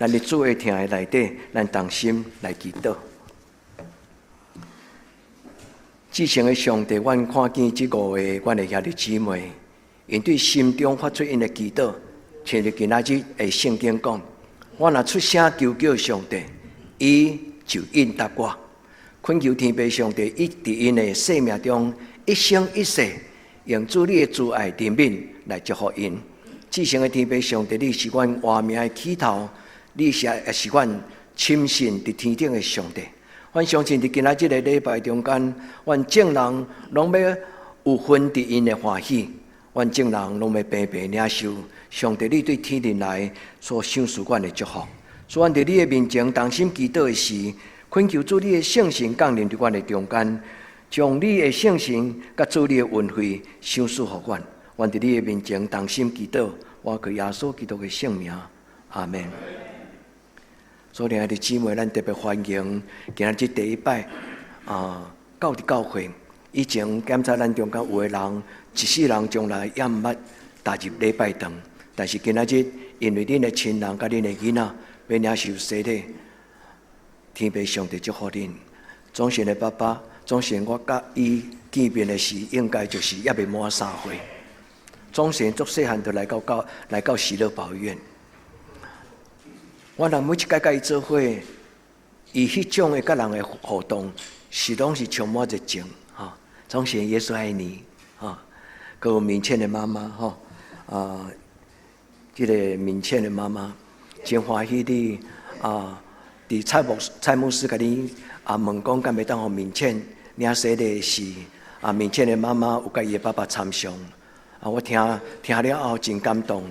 咱佇主的疼的內底，咱同心來祈禱。至聖的上帝，阮看見這五個阮的兄弟姊妹，𪜶對心中發出𪜶的祈禱，親像今仔日的聖經講，我若出聲求叫上帝，伊就應答我。懇求天父上帝，伊佇𪜶的生命中一生一世，用主你的慈愛憐憫來祝福𪜶。至聖的天父上帝，你是阮活命的起頭，你是也是阮深信佇天頂的上帝。阮相信佇今仔這个禮拜中間，阮眾人攏欲有份佇𪜶的歡喜，阮眾人攏欲平平領受上帝你對天頂來所賞賜阮的祝福。所以，阮佇你的面前同心祈禱的時，懇求主你的聖神降臨佇阮的中間，將你的聖神佮主你的恩惠賞賜予阮。阮佇你的面前同心祈禱，我靠耶穌基督的聖名，阿門。所以，兄弟姊妹，咱特別歡迎今仔日第一擺啊，到佇教會。以前檢查咱中間有的人，一世人從來也毋捌踏入禮拜堂，但是今仔日因為恁的親人佮恁的囡仔欲領受洗禮，天父上帝祝福恁。總賢的爸爸，總賢我佮伊見面的時，應該就是猶未滿3歲。總賢足細漢就來到喜樂保育院。我人每一擺佮伊做伙，伊彼種的佮人的互動，是攏是充滿熱情，吼。總賢耶穌愛你，吼。閣有敏倩的媽媽，吼，啊，這个敏倩的媽媽真歡喜你啊，佇蔡牧師共你啊問講，敢會當予敏倩領洗禮時，啊，敏倩的媽媽有佮伊的爸爸參詳，啊，我聽聽了後真感動，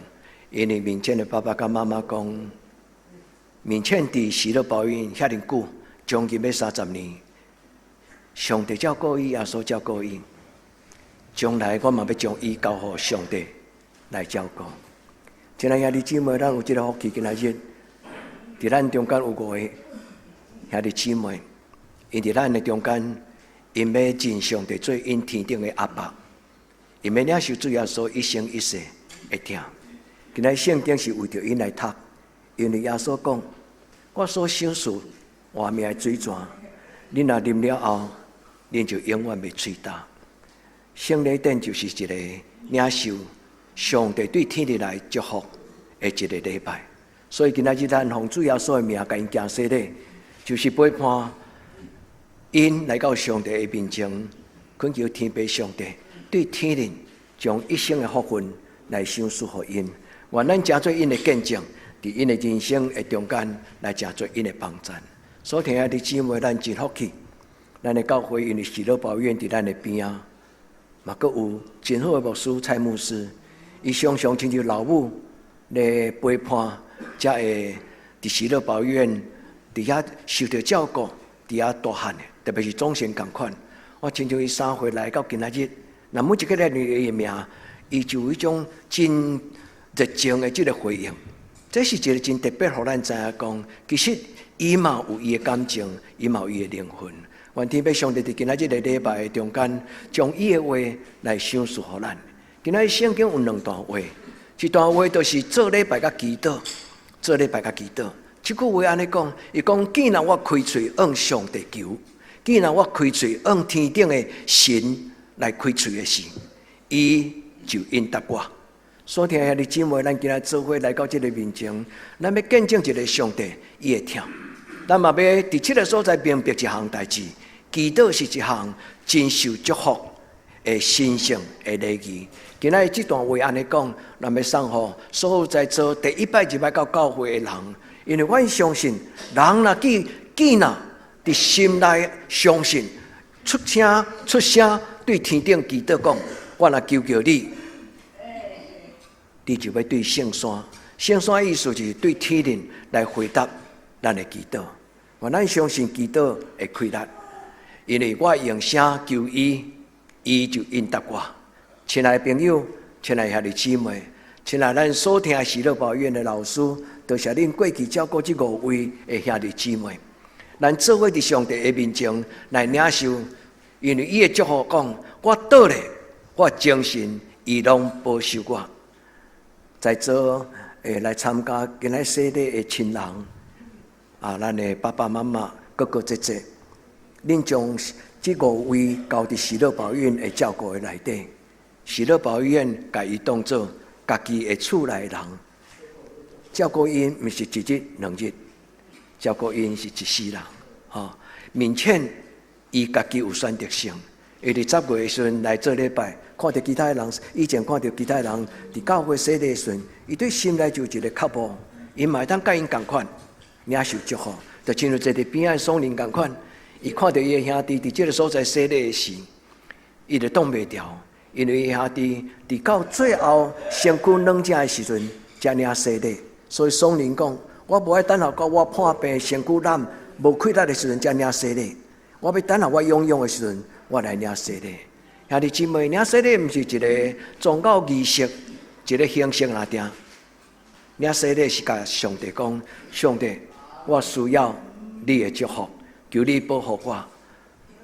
因為敏倩的爸爸佮媽媽講，敏倩佇喜樂保育院遐爾久，將近欲30年，上帝照顧伊，耶穌照顧伊。將來我嘛欲將伊交予上帝來照顧。親愛兄弟姊妹，咱有這个福氣，今仔日佇咱中間有五個兄弟姊妹，𪜶佇咱的中間，𪜶欲認上帝做𪜶天頂的阿爸，𪜶欲領受主耶穌一生一世的疼。今仔聖經是為著𪜶來讀，因為耶穌講：我所賞賜活命的水泉，恁若啉了後，恁就永遠袂喙焦。聖禮典就是一个領受上帝對天地來祝福的一个禮拜。所以今仔日咱奉主耶穌的名，共𪜶行洗禮，就是陪伴𪜶來到上帝的面前，懇求天父上帝對天靈將一生的福分來賞賜予𪜶。願咱成做𪜶的見證，佇𪜶的人生的中間來成做𪜶的幫贊。所聽的姊妹，咱真福氣，咱的教會因為喜樂保育院佇咱的邊仔，嘛閣有真好的牧師蔡牧師，伊常常親像老母咧陪伴，才會佇喜樂保育院佇遐受著照顧，佇遐大漢的，特別是總賢仝款。我親像伊3歲來到今仔日，若每一個來念伊的名，伊就有一種真熱情的這个回應。這是一个真特別，予咱知影講，其實伊嘛有伊的感情，伊嘛有伊的靈魂。願天父上帝佇今仔這个禮拜的中間，將伊的話來賞賜予咱。今仔聖經有兩段話，一段話就是做禮拜佮祈禱，做禮拜佮祈禱。這句話按呢講，伊講：既然我開喙向上帝求，既然我開喙向天頂的神來開喙的時，伊就應答我。所聽兄弟姊妹，咱今仔做伙來到這个面前，咱欲見證一个上帝，伊會疼。咱嘛欲佇這个所在明白一項代誌，祈禱是一項真受祝福的神聖的禮儀。今仔日這段話按呢講，咱欲送予所有在座第一擺入來到教會的人，因為阮相信，人若既既若佇心內相信，出聲出聲對天頂祈禱講，我若求求你，你就欲對聖山，聖山意思就是對天靈來回答咱的祈禱。願咱相信祈禱會開力，因為我用聲求伊，伊就應答我。親愛的朋友，親愛的兄弟姊妹，親愛咱所聽喜樂保育院的老師，多謝恁過去照顧這五位的兄弟姊妹。咱做伙佇上帝的面前來領受，因為伊的祝福講，我倒咧，我精神，伊攏保守我。在座會來參加今仔洗禮的親人，啊，咱的爸爸媽媽、哥哥姐姐，恁將這五位交佇喜樂保育院的照顧的內底，喜樂保育院共伊當做家己的厝內人，照顧𪜶毋是一日兩日，照顧𪜶是一世人，吼。明顯伊家己有選擇性，伊佇10月的時陣來做禮拜，看著其他的人，以前看著其他的人佇教會洗禮的時陣，伊對心內就有一個渴慕，伊嘛會當佮𪜶仝款領受祝福，就親像坐佇邊仔松林仝款，伊看著伊的兄弟佇這个所在洗禮的時，伊就擋袂牢，因為伊兄弟佇到最後身軀軟正的時陣才領洗禮，所以松林講：我無愛等候到我破病身軀爛無氣力的時陣才領洗禮，我欲等候我勇勇的時陣，我來領洗禮。兄弟姊妹，領洗禮毋是一个宗教儀式，一个形式爾定。領洗禮是共上帝講：上帝，我需要你的祝福，求你保護我。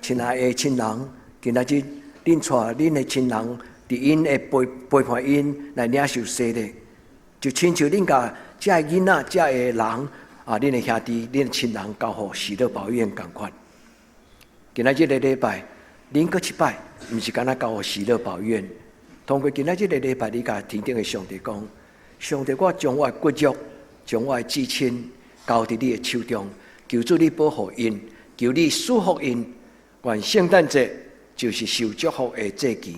親愛的親人，今仔日恁帶恁的親人，佇𪜶的陪陪伴𪜶來領受洗禮，就親像恁共這个囡仔、這个人啊，恁的兄弟、恁的親人交予喜樂保育院仝款。今仔這个禮拜，恁閣一擺，毋是干焦交予喜樂保育院。通過今仔這个禮拜，你共天頂的上帝講：上帝，我將我的骨肉、將我的至親交佇你的手中，求主你保護𪜶，求你賜福𪜶。願聖誕節就是受祝福的節期，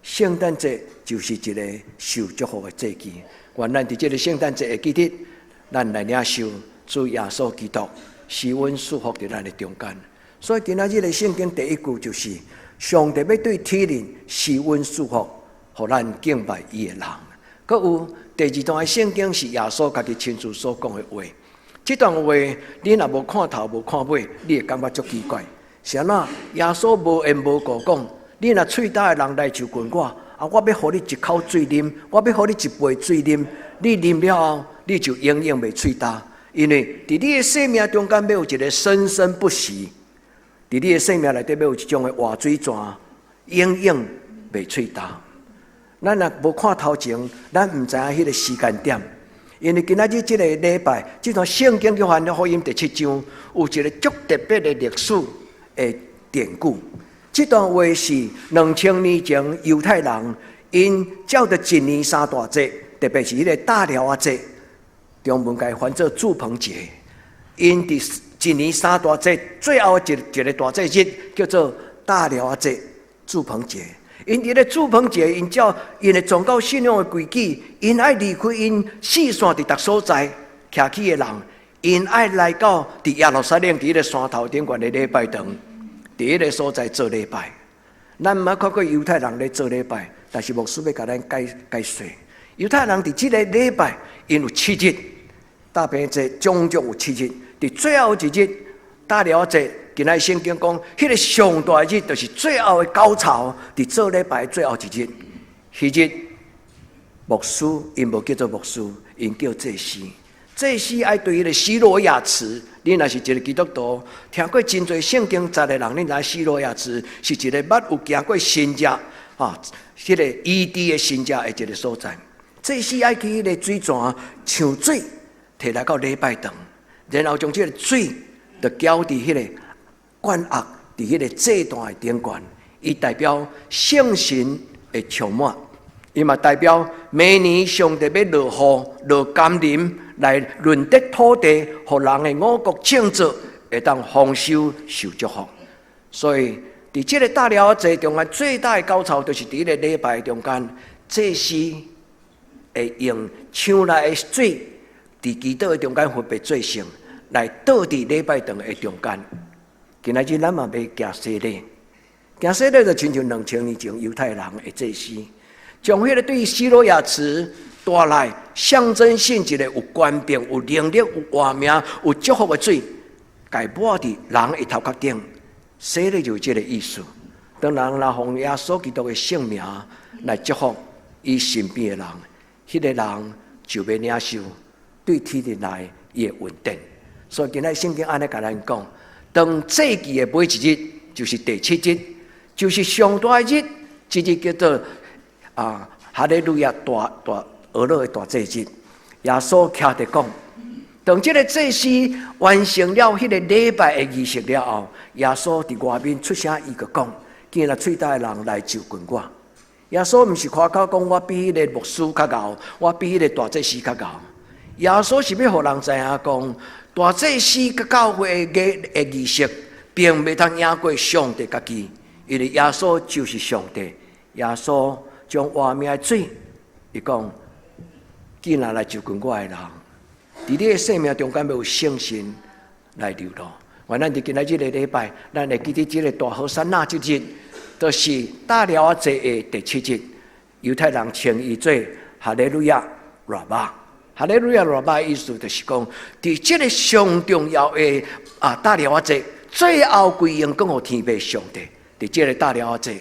聖誕節就是一个受祝福的節期。願咱佇這个聖誕節會記得，咱來領受主耶穌基督施恩賜福佇咱的中間。所以今仔日的聖經第一句就是：上帝欲對天靈施恩賜福，予咱敬拜伊的人。閣有第二段的聖經是耶穌家己親自所講的話。這段話你若無看頭無看尾，你會感覺足奇怪。是按怎？耶穌無緣無故講，你若喙焦的人來就近我，啊，我欲予你一口水啉，我欲予你一杯水啉，你啉了後，你就永遠袂喙焦，因為佇你的生命中間欲有一个生生不息，佇你的生命內底欲有一種的活水泉，永遠袂喙焦。咱若無看頭前，咱毋知影彼个時間點。因為今仔日這个禮拜，這段聖經約翰福音第七章有一个足特別的歷史的典故。這段話是2000年前猶太人𪜶照著一年三大節，特別是彼个大寮仔節，中文共伊翻做住棚節。𪜶佇一年三大節最後一一个大節日叫做大寮仔節、住棚節。𪜶佇咧住棚節，𪜶照𪜶的宗教信仰的規矩，𪜶愛離開𪜶四散佇逐所在徛起的人，𪜶愛來到佇耶路撒冷佇彼个山頭頂懸的禮拜堂，佇彼个所在做禮拜。咱毋捌看過猶太人咧做禮拜，但是牧師欲共咱解解說，猶太人佇這个禮拜，𪜶有七日，大棚節總共有七日，佇最後一日大寮節。今仔聖經講，彼个上大日就是最後的高潮，佇做禮拜最後一日，彼日牧師𪜶無叫做牧師，𪜶叫祭司。祭司愛對彼个西羅亞池，你若是一个基督徒，聽過真濟聖經節的人，你知西羅亞池是一个捌有行過神跡啊，彼个醫治的神跡的一个所在。祭司愛去彼个水泉搶水，提來到禮拜堂，然後將這个水就澆佇彼个罐仔，佇彼个祭壇的頂懸，伊代表聖神的充滿，伊嘛代表明年上帝欲落雨、落甘霖來潤澤土地，予人的五穀種植會當豐收受祝福。所以，佇這个大寮節中間最大的高潮，就是佇彼个禮拜中間，祭司會用搶來的水，佇祈禱的中間分別做聖，來倒佇禮拜堂的中間。今仔日咱嘛欲行洗禮，行洗禮就親像2000年前猶太人的祭司，將彼個對西羅亞池帶來象徵性一个有權柄、有能力、有活命、有祝福的水，共抹佇人的頭殼頂，洗禮就是這个意思。當人若奉耶穌基督的聖名來祝福伊身邊的人，彼个人就欲領受對天頂來伊的恩典。所以今仔聖經按呢共咱講。當節期的尾一日，就是第七日，就是上大的日，這日叫做啊哈利路亞大大俄勒的大祭日。耶穌徛佇講，當這个祭司完成了彼个禮拜的儀式了後，耶穌佇外面出聲，伊就講：見若喙焦的人來就近我。耶穌毋是誇口講我比彼个牧師較𠢕，我比彼个大祭司較𠢕。耶穌是欲予人知影講，大祭司佮教會的儀式，並袂通贏過上帝家己，因為耶穌就是上帝。耶穌將活命的水，伊講：見若來就近我的人，佇你的生命中間欲有聖神來流露。願咱佇今仔這个禮拜，咱會記得這个大和散那這日，就是大寮仔節的第七日。猶太人稱伊做哈利路亞拉巴。哈利路亞拉巴意思就是講，佇這个上重要的大寮仔節，最後歸榮降予天父上帝。佇這个大寮仔節，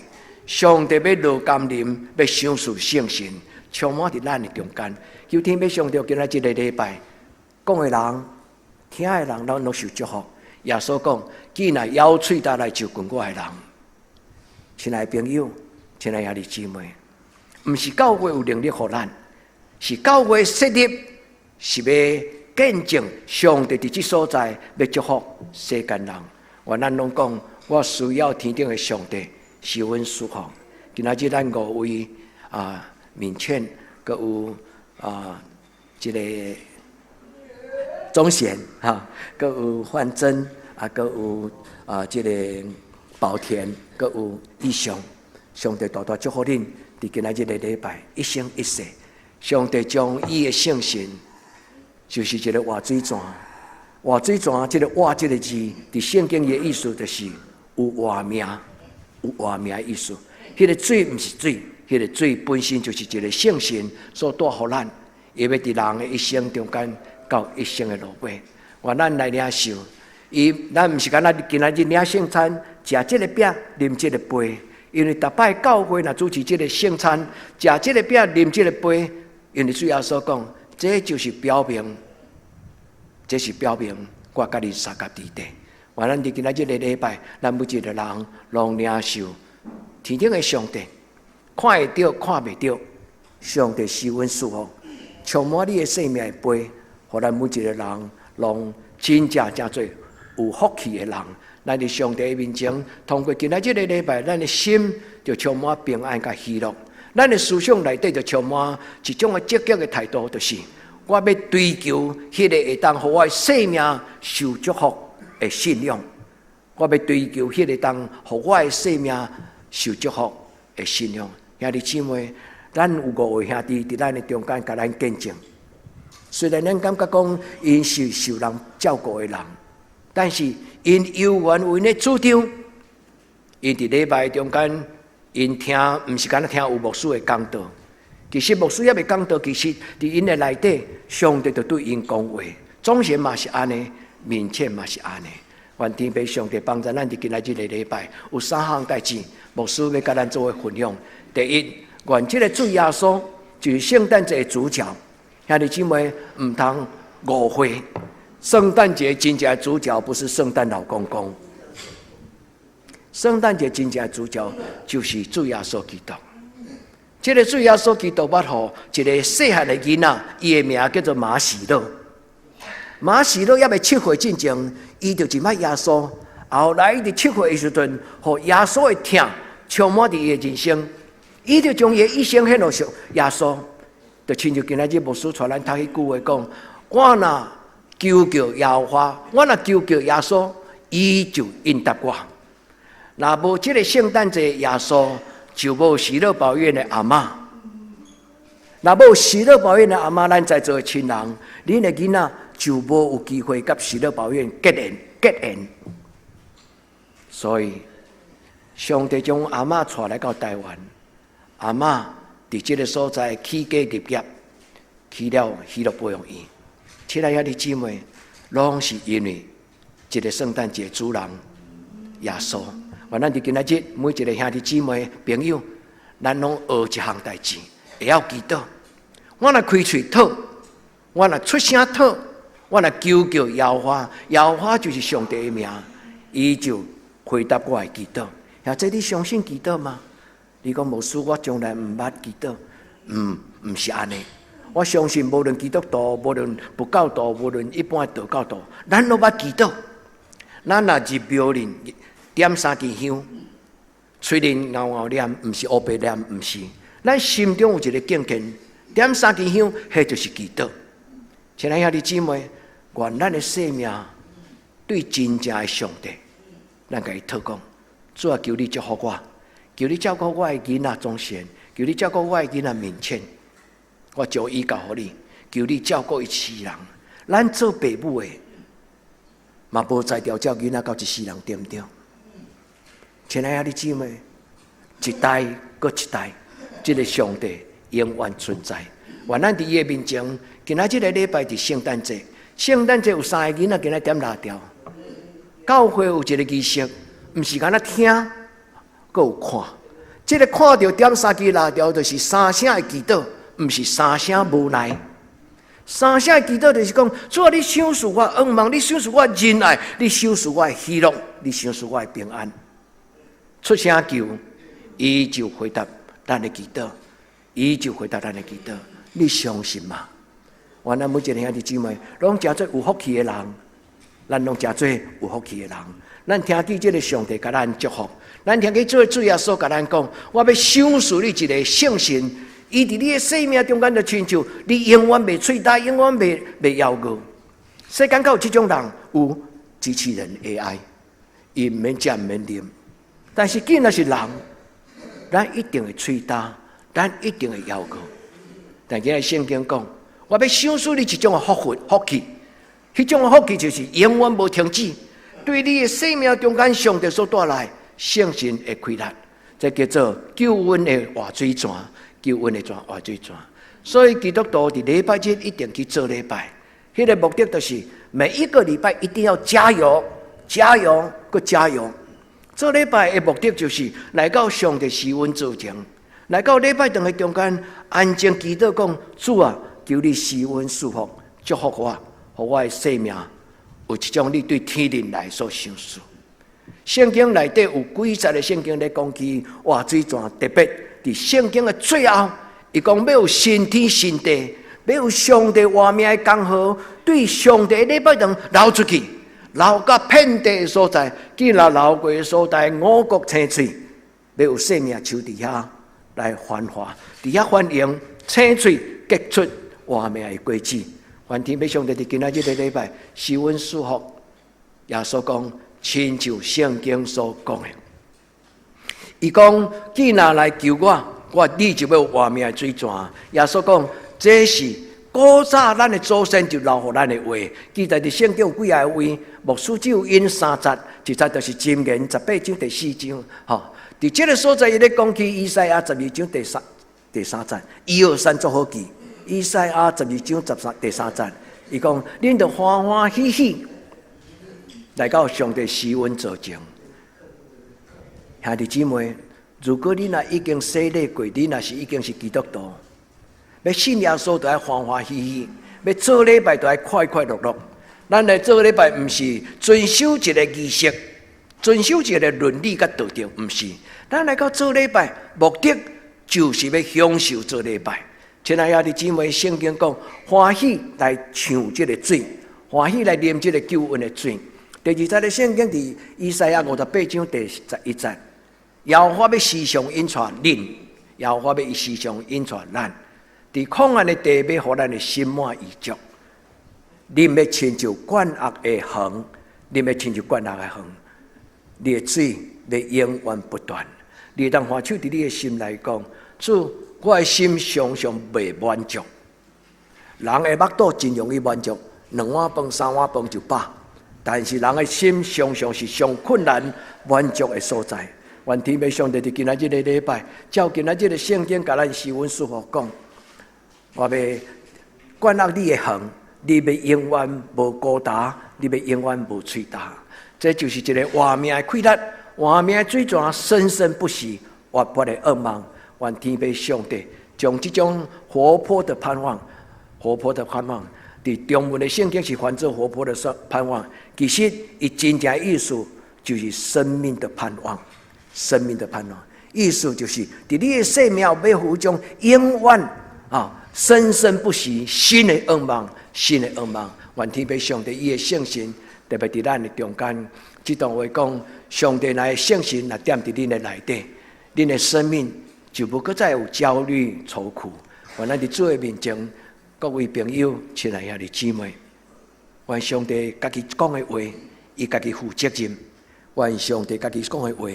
上帝欲落甘霖，欲賞賜聖神，充滿佇咱的中間。求天父上帝今仔這个禮拜，講的人、聽的人，咱攏受祝福。耶穌講：見若枵喙焦來就近我的人，親愛的朋友，親愛的兄弟姊妹，毋是教會有能力予咱，是教會設立是欲見證上帝佇這所在欲祝福世間人。願咱攏講，我需要天頂的上帝賜阮祝福。今仔日咱五位敏倩，閣有這个宗賢哈，閣有范珍，閣有這个寶田，閣有義雄，上帝大大祝福恁，佇今仔日个禮拜一生一世，上帝將伊的聖神，就是一个活水泉，活水泉這个活這个字，佇聖經的意思就是有活命，有活命的意思。彼个水毋是水，彼个水本身就是一个聖神所帶予咱，伊欲佇人的一生中間到一生的落尾，願咱來領受。伊咱毋是干焦今仔日領聖餐，食這个餅，啉這个杯。因為逐擺教會若主持這个聖餐，食這个餅，啉這个杯，因為主耶穌講，這就是表明，這是表明我佮恁相佮佇底。願咱佇今仔日個禮拜，咱每一个人攏領受天頂的上帝，看會著，看袂著，上帝賜阮祝福，充滿你的生命的杯，予咱每一个人攏真正成做有福氣的人。咱佇上帝的面前，通過今仔這个禮拜，咱的心就充滿平安佮喜樂。咱的思想內底就充滿一種的積極的態度，就是我欲追求彼个會當予我的生命受祝福的信仰。我欲追求彼个當予我的生命受祝福的信仰。兄弟姊妹，咱有五位兄弟佇咱的中間，共咱見證。雖然咱感覺講𪜶是受人照顧的人，但是𪜶猶原有𪜶的主張。𪜶佇禮拜中間，𪜶聽毋是干焦聽有牧師的講道。其實牧師猶未講道，其實佇𪜶的內底，上帝就對𪜶講話。總是嘛是按呢，敏倩嘛是按呢。願天父上帝幫助咱佇今仔這个禮拜有三項代誌，牧師欲共咱做伙分享。第一，願這个主耶穌就是聖誕節的主角。兄弟姊妹，毋通誤會，聖誕節真正的主角不是聖誕老公公，聖誕節真正的主角就是主耶穌基督。這个主耶穌基督捌予一个細漢的囡仔，伊的名叫做馬喜樂。馬喜樂猶未七歲進前，伊就認捌耶穌。後來伊佇七歲的時陣，予耶穌的疼充滿佇伊的人生，伊就將伊的一生獻予上耶穌。就親像今仔日牧師帶咱讀彼句話講：我若求告耶和華，我若求告耶穌，伊就應答我。若無這个聖誕節耶穌，就無喜樂保院的阿嬤。若無喜樂保院的阿嬤，咱在座的親人，恁的囡仔就無有機會佮喜樂保院結緣結緣。所以，上帝將阿嬤帶來到台灣，阿嬤佇這个所在起家立業，起了喜樂保養院。親愛兄弟姊妹，攏是因為這个聖誕節主人耶穌。願咱佇今仔日每一个兄弟姊妹朋友，咱攏學一項代誌，會曉祈禱。我若開喙禱，我若出聲禱，我若求告耶和華，耶和華就是上帝的名，伊就回答我的祈禱。或者你相信祈禱嗎？你講牧師，我從來毋捌祈禱，毋是按呢。我相信，無論基督徒，無論佛教徒，無論一般的道教徒，咱攏捌祈禱。咱若入廟裡點三支香，喙裡𠢕𠢕念，毋是烏白念，毋是。咱心中有一個敬虔，點三支香，彼就是祈禱。親愛兄弟姊妹，願咱的生命對真正的上帝，咱共伊禱講：主啊，求你祝福我，求你照顧我的囡仔總賢，求你照顧我的囡仔面前。我將伊交予你，求你照顧一世人。咱做爸母的，嘛無才調照囡仔到一世人，對毋對？親愛兄弟姊妹，一代閣一代，這个上帝永遠存在。願咱佇伊的面前，今仔這个禮拜佇聖誕節，聖誕節有三个囡仔今仔點蠟燭。教會有一个儀式，毋是干焦聽，閣有看。這个看著點三支蠟燭，就是三聲的祈禱。毋是三聲無奈，三聲的祈禱就是講：主啊，你賞賜我願望，你賞賜我仁愛，你賞賜我喜樂，你賞賜我平安。出聲求，伊就回答咱的祈禱，伊就回答咱的祈禱。你相信嗎？願咱每一個兄弟姊妹，攏成做有福氣的人，咱攏成做有福氣的人。咱聽見這个上帝共咱祝福，咱聽見這个主耶穌共咱講：我欲賞賜你一个聖神。伊佇你的生命中間就親像你永遠袂喙焦，永遠袂枵餓。世間敢有這種人？有機器人 AI，伊毋免食毋免啉，但是既然是人，咱一定會喙焦，咱一定會枵餓。但今日聖經講，我欲賞賜你一種的福分福氣，彼種的福氣就是永遠無停止，對你的生命中間上帝所帶來聖神的氣力，這叫做救恩的活水泉。救恩的泉，活水泉。所以基督徒佇禮拜日一定去做禮拜，彼个目的就是每一個禮拜一定要加油、加油、閣加油。做禮拜的目的就是來到上帝施恩座前，來到禮拜堂的中間，安靜祈禱講：主啊，求你施恩賜福，祝福我，予我的生命有一種你對天靈來所賞賜。聖經內底有幾節的聖經咧講起活水泉，特別佇聖經的最後，伊講欲有新天新地，欲有上帝活命的江河，對上帝禮拜堂流出去，流到遍地的所在，既然流過的所在五穀青翠，欲有生命樹佇遐來繁華，佇遐繁榮青翠結出活命的果子。願天父上帝佇今仔這个禮拜施恩賜福，耶穌講，親像聖經所講的，伊講：既然來求我，我你就欲有活命的水泉。耶穌講，這是古早咱的祖先就留予咱的話。記載佇聖經有幾个話，牧師只有引三節，一節就是箴言18章第四章。吼，佇這个所在，伊咧講起以賽亞十二章第三節，一二三做好記。以賽亞十二章第三節，伊講：恁著歡歡喜喜來到上帝施恩座前。兄弟姊妹，如果你若已經洗禮過，你若是已經是基督徒，欲信耶穌就愛歡歡喜喜，欲做禮拜就愛快快樂樂。咱來做禮拜，毋是遵守一个儀式，遵守一个倫理佮道德，毋是。咱來到做禮拜，目的就是欲享受做禮拜。親愛兄弟姊妹，聖經講歡喜來搶這个水，歡喜來啉這个救恩的水。第二節的聖經佇以賽亞58章第11節，耶和華欲時常引帶恁，耶和華欲時常引帶咱，佇曠野的地欲予咱的心滿意足。啉欲親像灌壓的園，啉欲親像灌壓的園，你的水欲永遠不斷。你會當反手佇你的心內講：主，我的心常常袂滿足。人的腹肚真容易滿足，兩碗飯、三碗飯就飽。但是人的心常常是上困難滿足的所在。願天父上帝佇今仔這个禮拜，照今仔這个聖經，共咱施恩賜福講，我欲灌壓你的園，你欲永遠無孤單，你欲永遠無喙焦。這就是一个活命的氣力，活命的水泉，生生不息，活潑的願望。願天父上帝將這種活潑的盼望，活潑的盼望。佇中文的聖經是翻做活潑的盼望，其實伊真正意思就是生命的盼望，生命的盼望，意思就是佇你的生命欲有種永遠啊，生生不息，新的願望，新的願望。願天父上帝伊的聖神特別佇咱的中間，這段話講，上帝來聖神若踮佇恁的內底，恁的生命就無閣再有焦慮愁苦。願咱佇主的面前，各位朋友、親愛兄弟姊妹，願上帝家己講的話，伊家己負責任；願上帝家己講的話，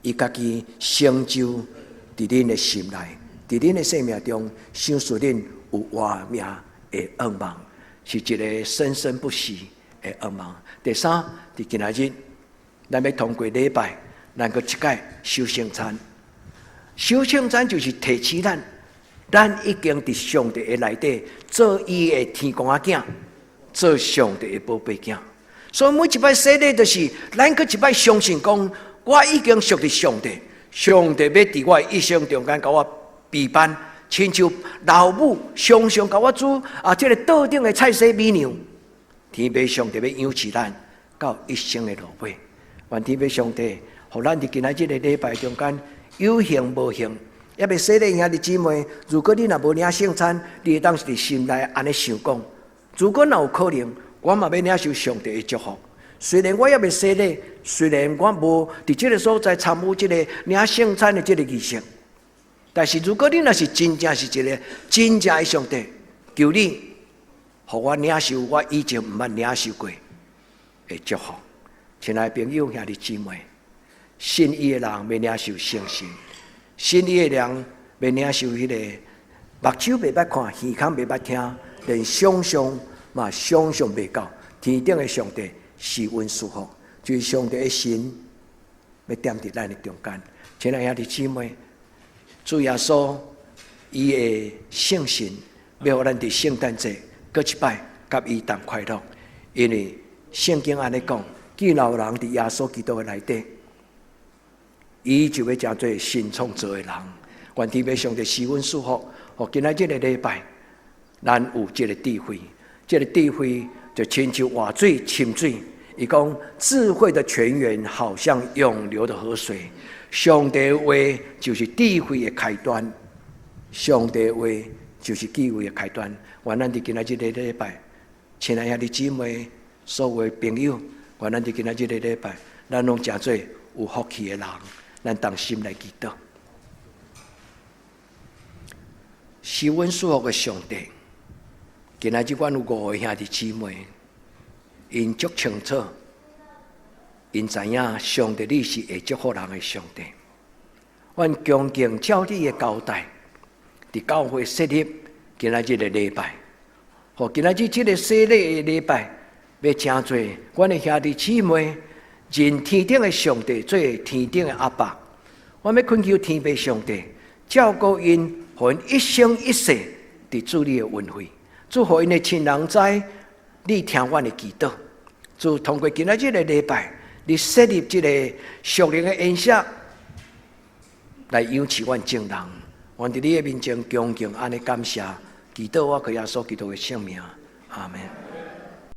伊家己成就佇恁的心內，佇恁的生命中，賞賜恁有活命的願望，是一个生生不息的願望。第三，佇今仔日，咱欲通過禮拜，咱閣一擺守聖餐。守聖餐就是提醒咱，咱已經佇上帝的內底做伊的天公仔囝，做上帝的寶貝囝。所以每一擺洗禮，就是咱閣一擺相信講，我已經屬佇上帝，上帝欲佇我一生中間共我備辦，親像老母常常共我煮啊，這个桌頂的菜色美娘。天父上帝欲養飼咱到一生的落尾。願天父上帝，予咱佇今仔這个禮拜中間有幸無幸，猶未洗禮兄弟姊妹，如果你若無領聖餐，你會當是佇心內按呢想講：如果若有可能，我嘛欲領受上帝的祝福。雖然我猶未洗禮，雖然我無佇這个所在參與這个領聖餐的這个儀式，但是如果你若是真正是一个真正的上帝，求你，予我領受我以前毋捌領受過的祝福。親愛朋友兄弟姊妹，信伊的人欲領受聖神，信伊的人欲領受彼个目睭袂捌看，耳孔袂捌聽，連想象嘛想象袂到，天頂的上帝施恩賜福，就是上帝的神欲踮佇咱的中間。親愛兄弟姊妹，主耶穌伊的聖神欲予咱佇聖誕節閣一擺佮伊同快樂，因為聖經按呢講，既然有人佇耶穌基督的內底，伊就欲成做新創造的人。願天父上帝施恩賜福，予今仔這个禮拜，咱有這个智慧，這个智慧就親像活水、深水。伊講智慧的泉源好像湧流的河水，上帝話就是智慧的開端，上帝話就是智慧的開端。願咱佇今仔這个禮拜，親愛兄弟姊妹，所有朋友，願咱佇今仔這個禮拜，咱攏成做有福氣的人，咱同心來祈禱。施恩賜福的上帝，今仔日阮有五个兄弟姊妹，𪜶足清楚，𪜶知影上帝你是會祝福人的上帝。阮恭敬照你的交代，佇教會設立今仔日的禮拜，予今仔日這个洗禮的禮拜，欲成做阮的兄弟姊妹認天頂的上帝做天頂的阿爸。我欲懇求天父上帝照顧𪜶，予𪜶一生一世佇主你的恩惠，主予𪜶的親人知你聽阮的祈禱。主通過今仔日的禮拜，你設立這個屬靈的筵席來養飼阮眾人。願佇你的面前恭敬按呢感謝，祈禱我靠耶穌基督的聖名，阿門。